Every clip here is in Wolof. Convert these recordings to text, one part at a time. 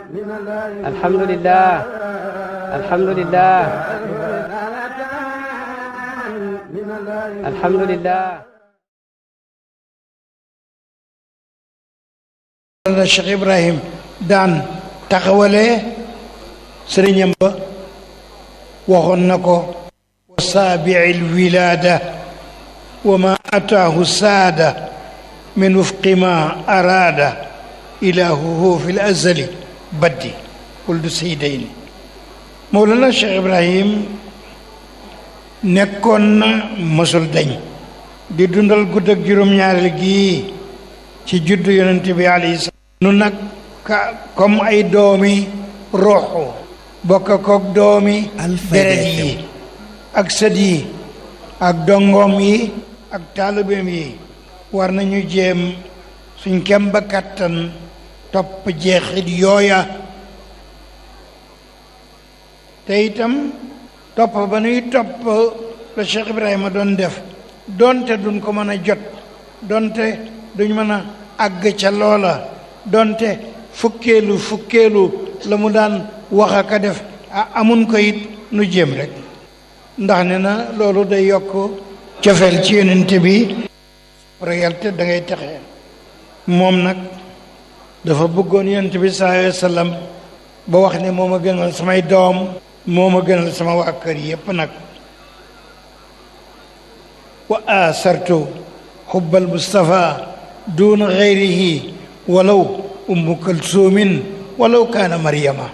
alhamdulillah alhamdulillah alhamdulillah. Cheikh Ibrahim daan taxawalee sëriñam ba waxoon na ko wa saabi'il wilaada wa ma ataahu saada min wufqi ma araada ilaahuhu fi l azali baddi kuldu saydayni. Mawlana Cheikh Ibrahim nekkoon na mësul dañ di dundal gudd ak juróom-ñaareel gii ci juddu yonent bi alayhi salaam. nu nag comme ay doomi ruuxu bokk koog doomi deret yi ak sët yi ak dongoom yi ak taalibeem yi war nañu jéem suñ kem ba kàttan topp jeexit yooya te itam topp ba nuy topp la Cheikh Ibrahima doon def donte duñ ko mën a jot donte duñ mën a àgg ca loola donte fukkeelu la mu daan wax ak a def amun ko it nu jéem rek ndax ne na loolu day yokk cofeel ci yonent bi réalité da ngay texe. moom nag dafa bëggoon yonent bi sallallahu alayhi wa sallam ba wax ne moo ma gënal samay doom moo ma gënal sama waa kër yépp nag. wa asartu xubbal Mustafa duuna xayrihi walaw ummu kalsuumin walaw kaana maryama.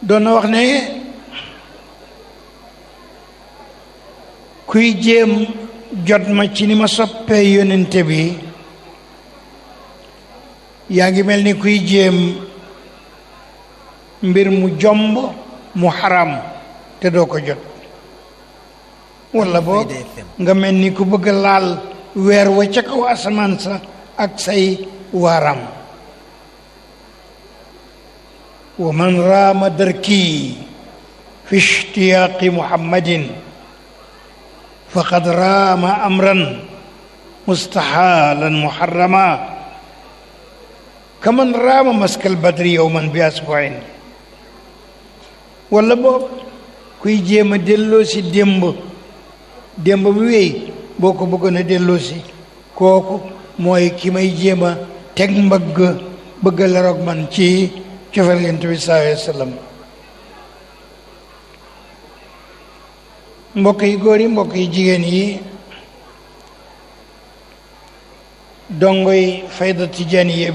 doon na wax ne kuy jéem jot ma ci ni ma soppee yonente bi yaa ngi mel ni kuy jéem mbir mu jomb mu xaram te doo ko jot walla boog nga mel ni ku bëgg laal weer wa ca kaw asamaan sa ak say waaram. wa man raama darki fi ishtiyaaqi muhammadin faqad raama amran mustaxaalan muharrama kaman raama maskal badri yowman bi asbuin. walla boog kuy jéem a delloo si démb bi wéy boo ko bëggoon a delloo si kooku mooy ki may jéem a teg mbëgg bëgg la roog man ci cofeel Yonent bi sallallahu alayhi wa sallam. mbokk yi góor yi mbokk yi jigéen yi dongoy fayda tijaniya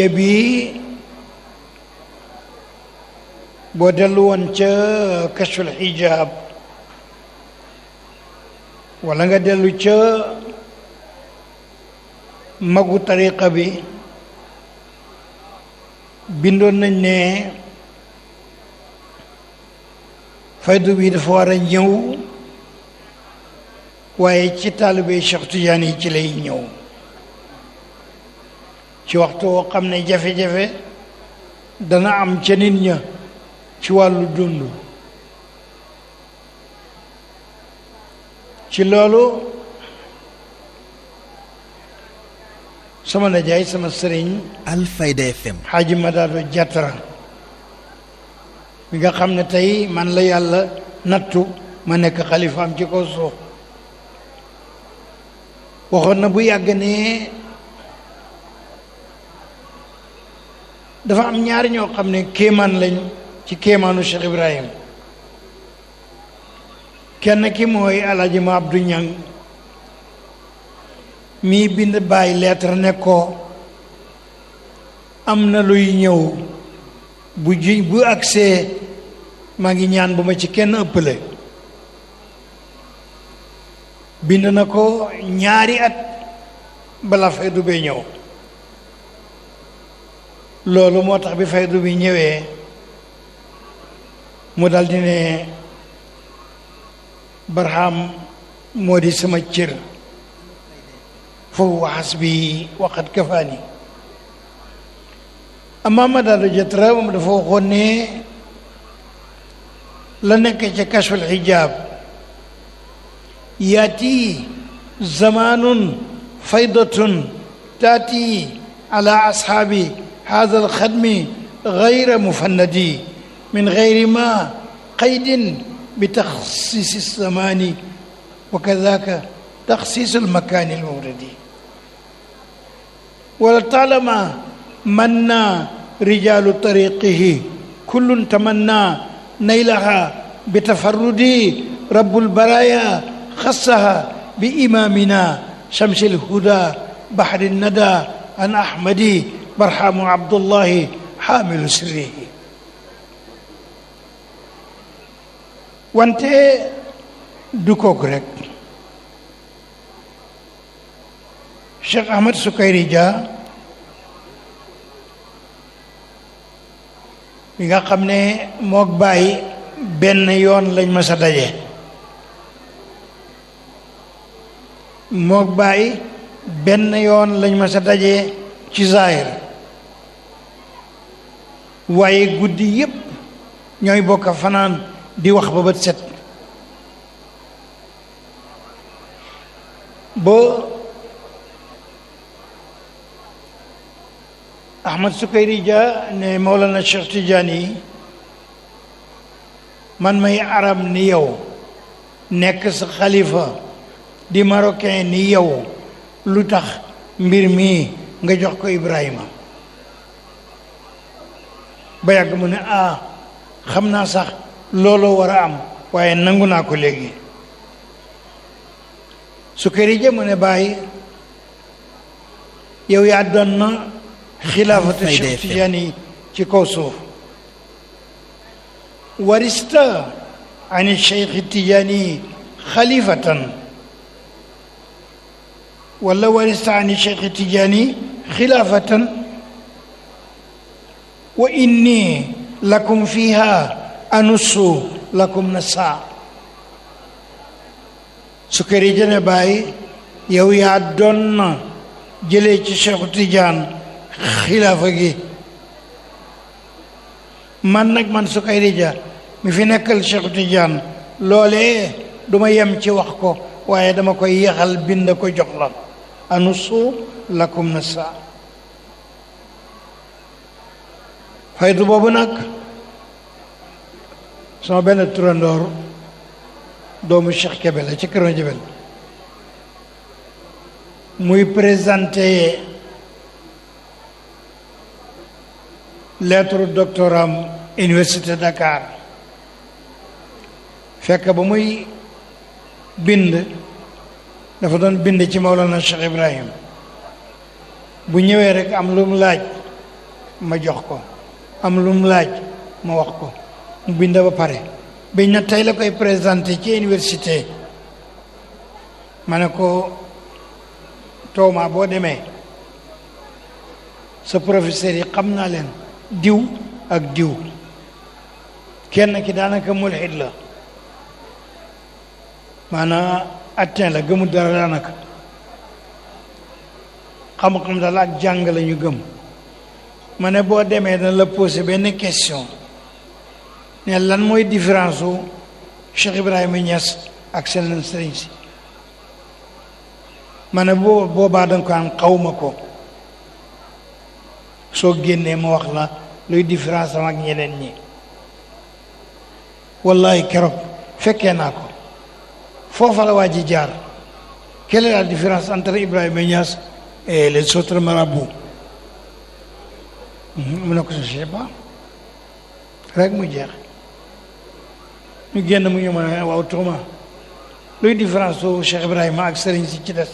bi boo dellu woon ca kashful xijaab wala nga dellu ca magu tariqa bi bindoon nañ ne faydu bi dafa war a ñëw waaye ci taalibe Cheikh Tidiane yi ci lay ñëw ci waxtu woo xam ne jafe-jafe dana am ca nit ña ci wàllu dund. ci loolu sama najaay sama sëriñ Alfayda FM Xaaji Madaado Jatara mi nga xam ne tey man la yàlla nattu ma nekk xalifaam ci kaw suuf waxoon na bu yàgg ne dafa am ñaari ñoo xam ne kéemaan lañ ci kéemaanu Cheikh Ibrahim. kenn ki mooy Alaaji Ma Abdou Ñang mii bind bàyyi lettre ne ko am na luy ñëw bu agsee maa ngi ñaan bu ma ci kenn ëppale. bind na ko ñaari at bala faydu bee ñëw. loolu moo tax bi faydu bi ñëwee mu daldi ne Barham moo di sama cër foofu waxas bi waxat kafaani. amma Madaado Jatara moom dafa waxoon ne la nekk ca kashful xijaab yaati zamanun فيضة تأتي على أصحاب هذا الخدم غير مفند من غير ما قيد بتخصيص الزمان وكذاك تخصيص المكان المورد ولطالما منا رجال طريقه كل تمنى نيلها بتفرد رب البرايا خصها بإمامنا شمس الهدى بحر الندى عن أحمد برحام عبد الله حامل سره wante du kooku rek Cheikh Ahmad Sukayri Dia bi nga xam ne mook bàyyi benn yoon lañ mas a daje mook bàyyi benn yoon lañ mas a daje ci zaahir waaye guddi yépp ñooy bokk fanaan di wax ba bët set ba Ahmad Sukayri Dia ne Mawlana Cheikh Tidiane yi man may arab ni yow nekk sa xalifa di marocain ni yow lu tax mbir mi nga jox ko Ibrahima ba yàgg mu ne xam naa sax looloo war a am waaye nangu naa ko léegi Sukayri Dia mu ne bàyyi yow yaa doon na xilaafatu Cheikh Tidiane ci kaw suuf warista an Cheikh Tidiane xalifatan wala warista an Cheikh Tidiane xilaafatan wa inni lakum fiha anusu lakum nasa Sukayri Dia ne bàyyi yow yaa doon na jëlee ci Cheikh Tidiane xilaafa gi man nag man Sukayri Dia mi fi nekkal Cheikh Tidiane loolee duma yem ci wax ko waaye dama koy yaxal bind ko jox la anusu lakum nasa faydu boobu nag sama benn turandoor doomu Cheikh Kébé la ci Kër Madiabel muy présenté lettre doctorat am université Dakar fekk ba muy bind dafa doon bind ci Mawlana Cheikh Ibrahim bu ñëwee rek am lu mu laaj ma jox ko am lu mu laaj ma wax ko mu bind ba pare biñ na tey la koy présenté ci université ma ne ko Tooma boo demee sa professeur yi xam naa leen diw ak diw kenn ki daanaka mulhid la maanaam atteint la gëmu dara daanaka xam-xam daal ak jàng la ñu gëm ma ne boo demee dana la posé benn question ne lan mooy différence u Cheikh Ibrahima Niass ak seen sëriñ si ma ne boobaa danga ko am xawma ko soo génnee ma wax la luy différence am ak ñeneen ñi wallahi keroog fekkee naa ko foofa la waa ji jaar quelle est la différence entre Ibrahima Niass et les autres marabouts mu ne ko je sais pas rek mu jeex ñu génn mu ñu ma ne waaw Touma luy différence su Cheikh Ibrahima ak sëriñ si ci des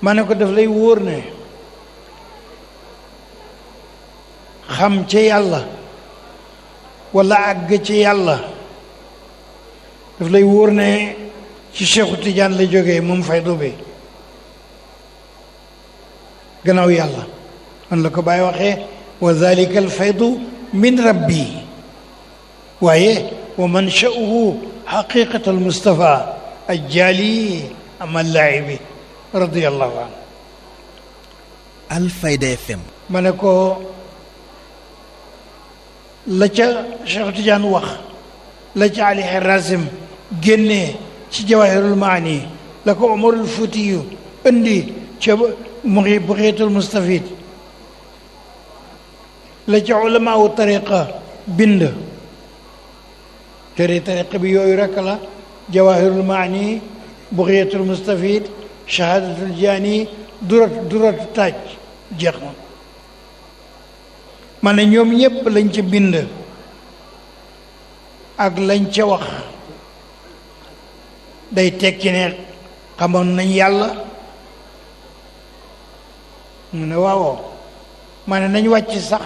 ma ne ko daf lay wóor ne xam ci yàlla wala àgg ci yàlla daf lay wóor ne ci Cheikhu Tidiane la jógee moom faydu bi gannaaw yàlla man la ko bàyyi waxee wa dhalika al faydu min rabbi waaye wa mansha'uhu haqiqatu al mustafa ajjali amal laa'ibi radiyallahu anhu Alfayda FM ma ne ko la ca Cheikh Tidiane wax la ca Ali Harazim génnee ci Jawahirul Maani la ko Omarul Fuutiyu indi ca Bughyatul Mustafid la ca ulamaawu tariqa bind tariqa bi yooyu rek la Jawahirul Maani Bughyatul Mustafid Shahadatul Jaani duratu taaj jeex na ma ne ñoom ñépp lañ ca bind ak lañ ca wax day tekki ne xamoon nañ yàlla mu ne waawoo ma ne nañ wàcc sax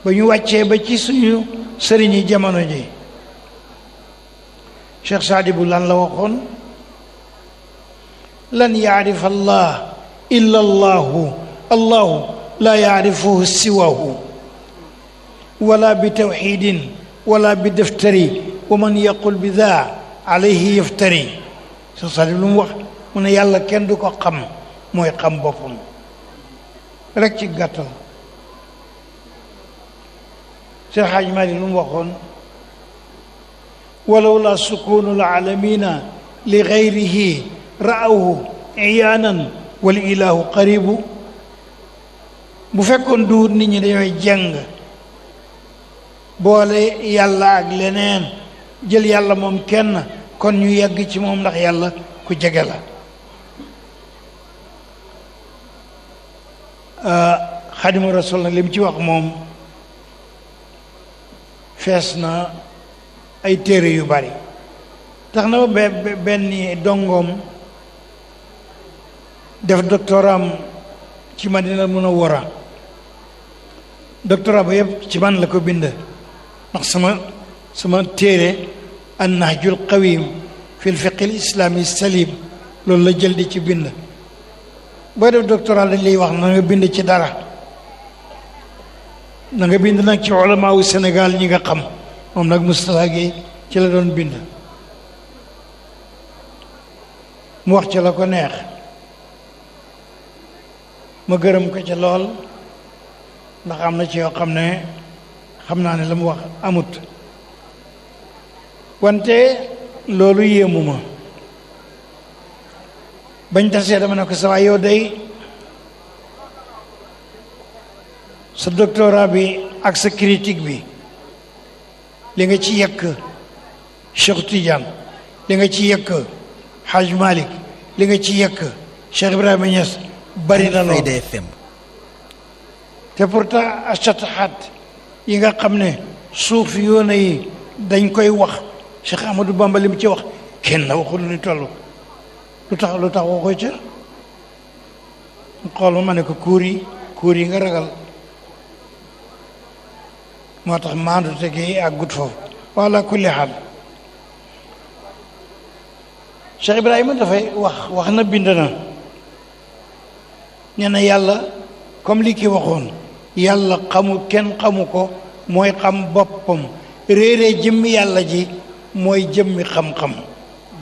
ba ñu wàccee ba ci suñu sëriñi jamono ji Cheikh Saadibu lan la waxoon lan yaarifa allah illa allahu la yaarifuhu siwahu wala bi tawxidin wala bi deftari wa man yaqul bi daa alayhi yaftari Cheikh Saadibu lu mu wax mu ne yàlla kenn du ko xam mooy xam boppam rek ci gàttal Cheikh Hadj Malick lu mu waxoon walaw la sukunu alamina li gayrihi ra'awhu iyaanan wal ilahu qaribu bu fekkoon duut nit ñi dañooy jàng boole yàlla ak leneen jël yàlla moom kenn kon ñu yegg ci moom ndax yàlla ku jege la Xaadimu Rasul nag li mu ci wax moom fees na ay téere yu bari tax na ba benn dongoom def doctoram ci Madina Munawwara doctorat ba yëpp ci man la ko bind ndax sama téere an-Nahjul Qawim fi l-fiqh al-islami salim loolu la jël di ci bind boo def doctorat dañ lay wax na nga bind ci dara na nga bind nag ci ulama wu Sénégal ñi nga xam moom nag Moustapha Guèye ci la doon bind mu wax ci la ko neex ma gërëm ko ca lool ndax am na ci yoo xam ne xam naa ne la mu wax amut wante loolu yéemu ma bañ tasee dama ne ko sa waay yow day sa doctorat bi ak sa critique bi li nga ci yekk Cheikh Tidiane li nga ci yekk Hadj Malick li nga ci yekk Cheikh Ibrahima Niass bari na lool te pourtant achatahat yi nga xam ne suuf yoona yi dañ koy wax Cheikh Ahmadou Bamba li mu ci wax kenn waxul ni toll lu tax waxoo ca xool ma ne ko kuur yi nga ragal moo tax maandu tegi ak gut foofu wala kulli xaal Cheikh Ibrahima dafay wax na bind na nee na yàlla comme li ki waxoon yàlla kenn xamu ko mooy xam boppam réeree jëmmi yàlla ji mooy jëmmi xam-xam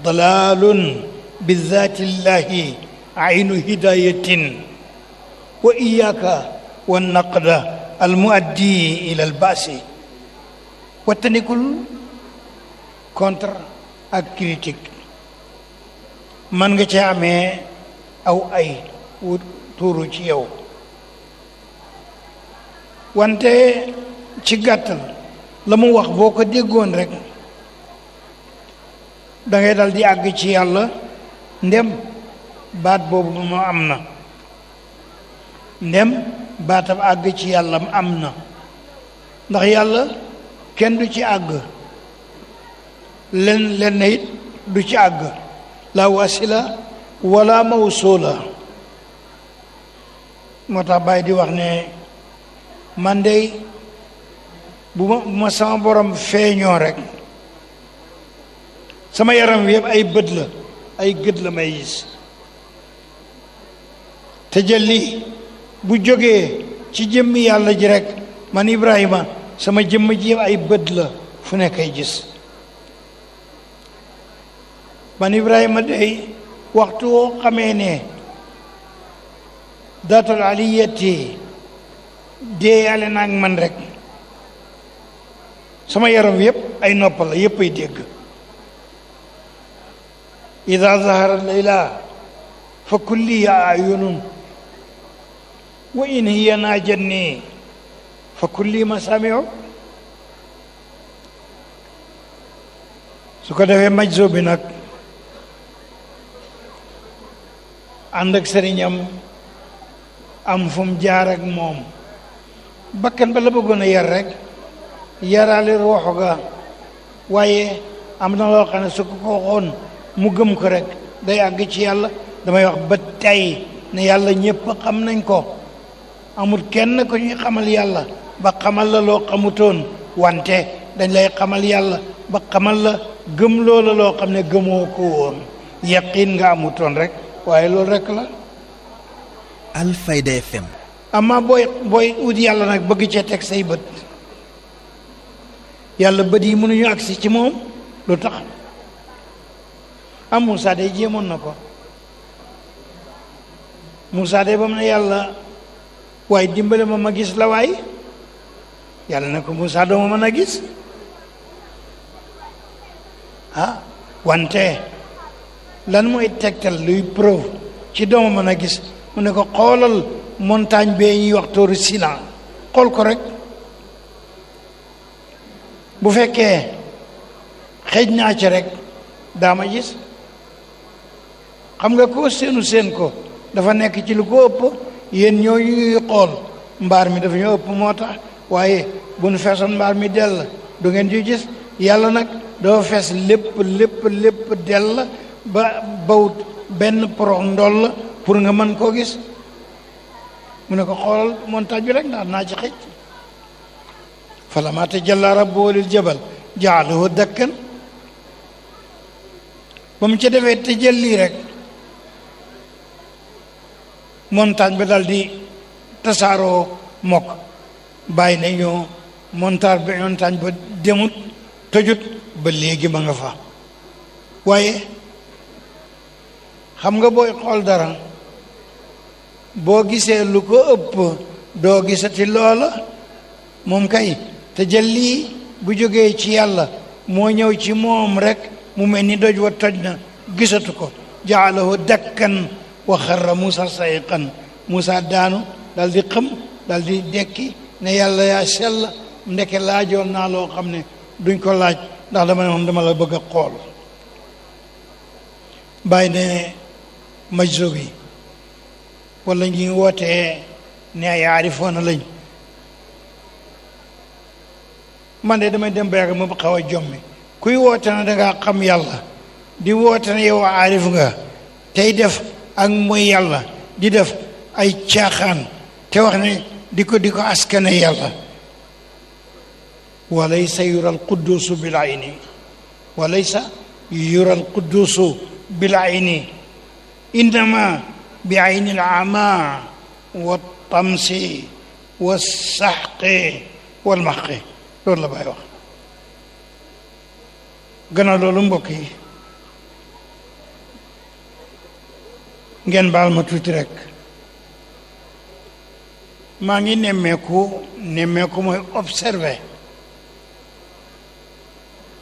dalalun bi zaatillahi aynu hidayatin wa iyaka wa naqda almuaddi ila albaasi wattanikul contre ak critique man nga ca amee aw ay wu tuuru ci yow wante ci gàttal la mu wax boo ko déggoon rek da ngay dal di àgg ci yàlla ndem baat boobu moo am na ndem baatam àgg ci yàlla am na ndax yàlla kenn du ci àgg len it du ci àgg la wasila wala mawsula moo tax Baay di wax ne man de bu ma sama borom feeñoo rek sama yaram wi yëpp ay bët la ay gët la may gis te jëlli bu jógee ci jëmmi yàlla ji rek man Ibrahima sama jëmm ji ay bët la fu nekk ay gis man Ibrahima day waxtu woo xamee ne daatul aliyati dee yàlla naag man rek sama yaram yëpp ay nopp la yëpp ay dégg ida zahara layla fa kulliya ayunun wa in hiya najanni fa kulli masamiu. su ko defee majzo bi nag ànd ak sëriñam am fu mu jaar ak moom bakkan ba la bëggoon a yar rek yaraale ruuxu ga, waaye am na loo xam ne su ko waxoon mu gëm ko rek day àgg ci yàlla. damay wax ba tey ne yàlla ñëpp xam nañ ko, amul kenn ko ñuy xamal yàlla ba xamal la loo xamutoon, wante dañ lay xamal yàlla ba xamal la gëm loola loo xam ne gëmoo ko woon, yaqin nga amutoon rek, waaye loolu rek la. Alfayda FM. amma booy ut yàlla nag bëgg cee teg say bët, yàlla bët yi mënuñu agsi ci moom. lu tax am Moussa de jéemoon na ko. Moussa de ba mu ne yàlla waaye dimbale ma gis la waay, yàlla ne ko Moussa doo ma mën a gis. wante lan mooy tegtal luy preuve ci doo ma mën a gis? mu ne ko xoolal montagne bee ñuy wax Tóoru Sinaa, xool ko rek. bu fekkee xëj naa ci rek daa ma gis. xam nga koo seen ko dafa nekk ci lu ko ëpp. yéen ñoo ñuy xool mbaar mi dafa ñoo ëpp moo tax, waaye bu nu feesoon mbaar mi dell du ngeen di gis. yàlla nag doo fees lépp dell ba bawut benn porox ndoll pour nga mën koo gis. mu ne ko xoolal montagne bi rek ndax naa ci xëj. falammaa tajallaa rabbuhu lil jabal ja'alahu dakkan. ba mu ca defee tajalli rek montagne bi dal di tasaaroo mokk. bàyyi na ñoo montagne ba demut tojut ba léegi ma nga fa. waaye xam nga booy xool dara boo gisee lu ko ëpp doo gisati loola. moom kay tajalli bu jógee ci yàlla moo ñëw ci moom rek mu mel ni doj wa toj na, gisatu ko. ja'alahu dakkan wa xarra Muusa sa'iqan. Muusa daanu dal di xëm dal di dekki ne yàlla yaa sell, ndeke laajoon naa loo xam ne duñ ko laaj ndax dama ne woon dama la bëgg a xool. bàyyi ne majzo bi wala ñi wootee ne ay aarifoona lañ, man de damay dem ba yàgg ma xaw a jommi. kuy woote na dangaa xam yàlla di woote na yow aarif nga tey def ak mooy yàlla di def ay caaxaan te wax ne di ko askane yàlla. walaysa yural qudduusu bil ayni, walaysa yural qudduusu bil ayni, innama bi ayni al ama wa tamsi wa saxqi wal maxqi. loolu la Baay wax. gannaaw loolu mbokk yi ngeen baal ma tuuti rek, maa ngi nemmeeku mooy observer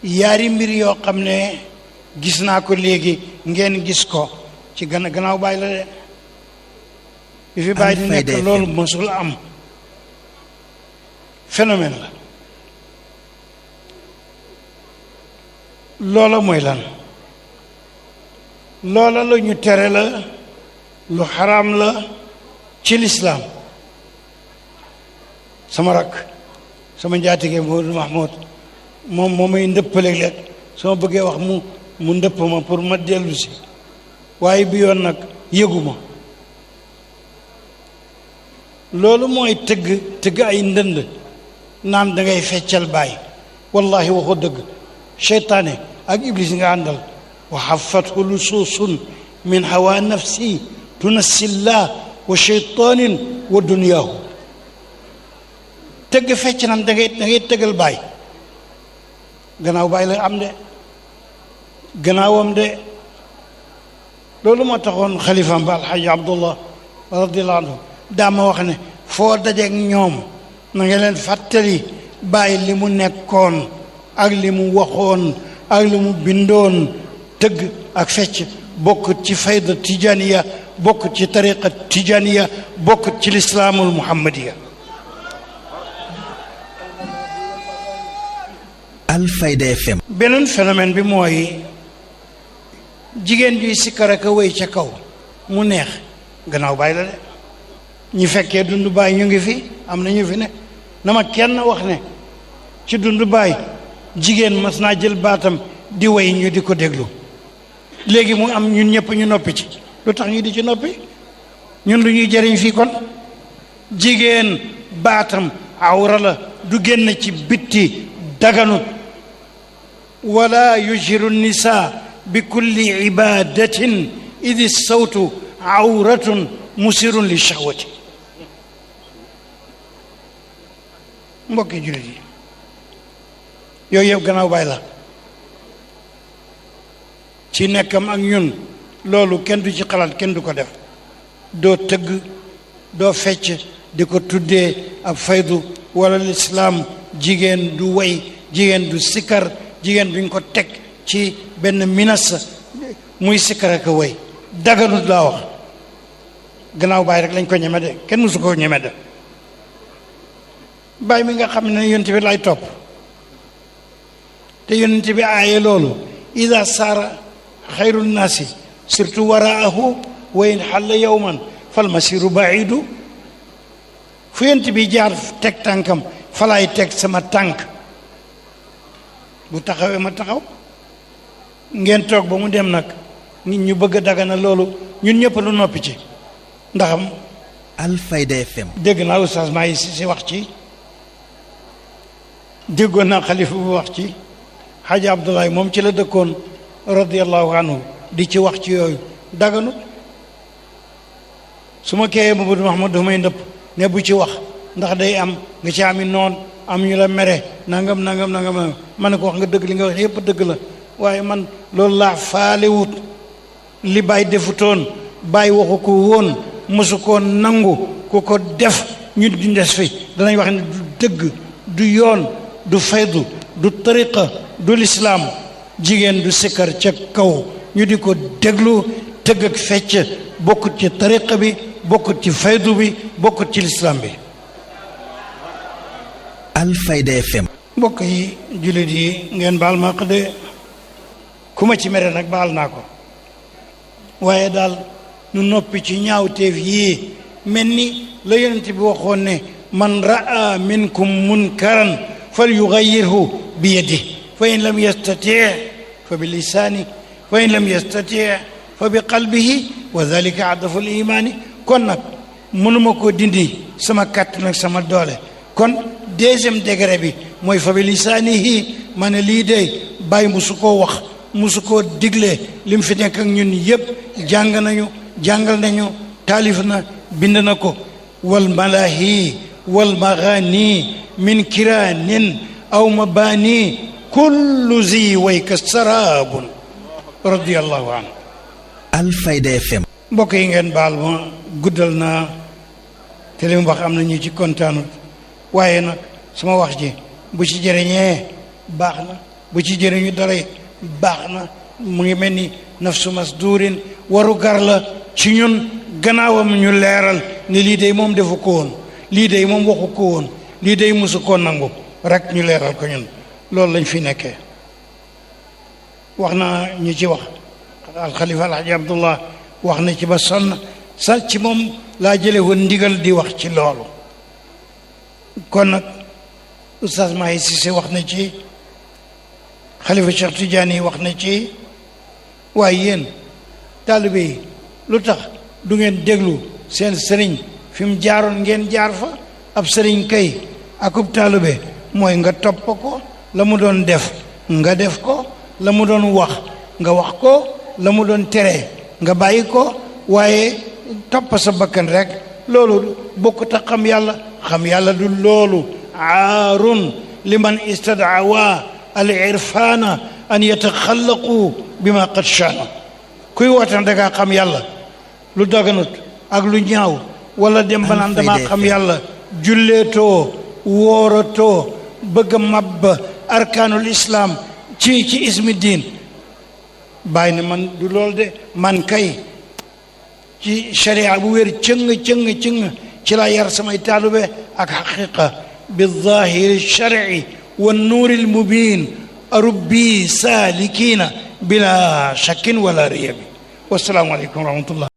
yaari mbir yoo xam ne gis naa ko léegi ngeen gis ko ci gannaaw Baay la de. bi fi Baay di nekk loolu mësul am, phénomène la. loola mooy lan? loola la ñu tere la, lu xaraam la ci lislaam. sama rakk sama njaatige Mouhamadou Mahmoud moom may ndëppaleeg soo bëggee wax mu ndëpp ma pour ma dellu si, waaye bi yoon nag yëguma. loolu mooy tëgg ay ndënd naan da ngay feccal Baay. wallahi waxoo dëgg. seytaane ak iblis nga àndal. wa xafathu lusuusun min hawa nafsi tunassillah wa sheytaanin wa dunyaahu. tëgg fecc nam da ngay tëggal Baay. gannaaw Baay la am de, gannaawam de. loolu moo taxoon xalifaam ba alxaaji Abdullah radiyallahu anhu daa ma wax ne foo dajeek ñoom na nga leen fàttali Baay li mu nekkoon ak li mu waxoon ak li mu bindoon tëgg ak fecc bokkut ci fayda tijaniya bokkut ci tariqa tijaniya bokkut ci lislaamul muhammadiya. Alfayda FM. beneen phénomène bi mooy jigéen juy sikkar ak a wéy ca kaw mu neex gannaaw baay la de. ñi fekkee dund baay ñu ngi fi am na ñu fi ne na ma kenn wax ne ci dund baay jigéen mas naa jël baatam di way ñu di ko déglu léegi mu am ñun ñëpp ñu noppi ci lu tax ñu di ci noppi ñun lu ñuy jëriñ fii kon jigéen baatam awra la du génn ci bitti daganut wala yujiru nisa bi kulli ibadatin idi sawtu awratun musirun li shahwati. mbokki jullit yi yooyu yëpp gannaaw baay la ci nekkam ak ñun loolu kenn du ci xalaat kenn du ko def doo tëgg doo fecc di ko tuddee ab faydu wala lislaam jigéen du way jigéen du sikkar jigéen duñ ko teg ci benn minas muy sikkar ak way daganut laa wax gannaaw baay rek lañ ko ñeme de kenn musu ko ñeme de baay mi nga xam ne yonent bi lay topp te yonent bi aaye loolu ida saara xayru nnaasi surtout waraahu wa in xalla yowman fal masiru baidu fu yonent bi jaar teg tànkam falaay teg sama tànk bu taxawee ma taxaw ngeen toog ba mu dem nag nit ñu bëgg a dagana loolu ñun ñëpp lu noppi ci ndaxam Alfayda FM. dégg naa oustaz maa yi si wax ci déggoon naa xalifa bu wax ci xaaji Abdoulaye moom ci la dëkkoon radiallahu anhu di ci wax ci yooyu daganut su ma keeyee Mamadou Mahmoud dafa may ndëpp ne bu ci wax ndax day am nga ci ami noon am ñu la mere nangam ma ne ko wax nga dëgg li nga wax yépp dëgg la waaye man loolu laa faalewut li baay defutoon baay waxu ko woon mosu koo nangu ku ko def ñu di des fi danañ wax ne du dëgg du yoon du faydu du tariqa du lislaam jigéen du sikkar ca kaw ñu di ko déglu tëgg ak fecc bokkut ci tariqa bi bokkut ci faydu bi bokkut ci lislaam bi. Alfayda FM. mbokk yi jullit yi ngeen baal ma de ku ma ci mere nag baal naa ko waaye daal nu noppi ci ñaawteef yii mel ni la yonent bi waxoon ne man raa minkum munkaran fal yugayyirhu bi yadihi fa in lam yastati fa bi lisaani fa in lam yastati fa bi qalbihi wa dalika adafu limaani kon nag mënuma ko dindi sama kàttan ak sama doole kon deuxième degré bi mooy fa bi lisaanihi ma ne lii de bàyyi musu koo wax musu koo digle lim fi nekk ak ñun yëpp jàng nañu jàngal nañu taalif na bind na ko wal malahi wal maghani min kiraanin aw mabani kullu zi wayka sarabun radiyallahu anhu. Alfayda FM. mbokk yi ngeen baal ma guddal naa te li mu wax am na ñu ci kontaanut waaye nag sama wax ji bu ci jëriñee baax na bu ci jëriñu dara baax na mu ngi mel ni nafsu masdurin waru gar la ci ñun gannaawam ñu leeral ni lii day moom defu ko woon lii day moom waxu ko woon lii day musu koo nangu rek ñu leeral ko ñun loolu lañ fi nekkee. wax na ñu ci wax alxalifa alhaji abdullah wax na ci ba sonn sa ci moom laa jële woon ndigal di wax ci loolu kon nag oustaz Mahi Cissé wax na ci xalifa Cheikh Tidiane yi wax na ci waaye yéen taalibe yi lu tax du ngeen déglu seen sëriñ fi mu jaaroon ngeen jaar fa ab sëriñ kay akub taalibe mooy nga topp ko la mu doon def nga def ko la mu doon wax nga wax ko la mu doon tere nga bàyyi ko waaye topp sa bakkan rek loolu bokkut ak xam yàlla du loolu aarun liman istadaawa al irfana an yataxallaqu bima qad shaana kuy woote da ngaa xam yàlla lu daganut ak lu ñaaw wala dem ba naan damaa xam yàlla julleetoo wóoratoo bëgg a mabba arkaanul islam ci ismi diin bàyyi ne man du loolu de man kay ci sharia bu wér cëng ci la yar samay taalube ak xaqiqa bi zahiri shar'i wa nuuri al mubin arubbi salikina bila shakkin wala riyabi wassalaamu aleykum wa rahmatullah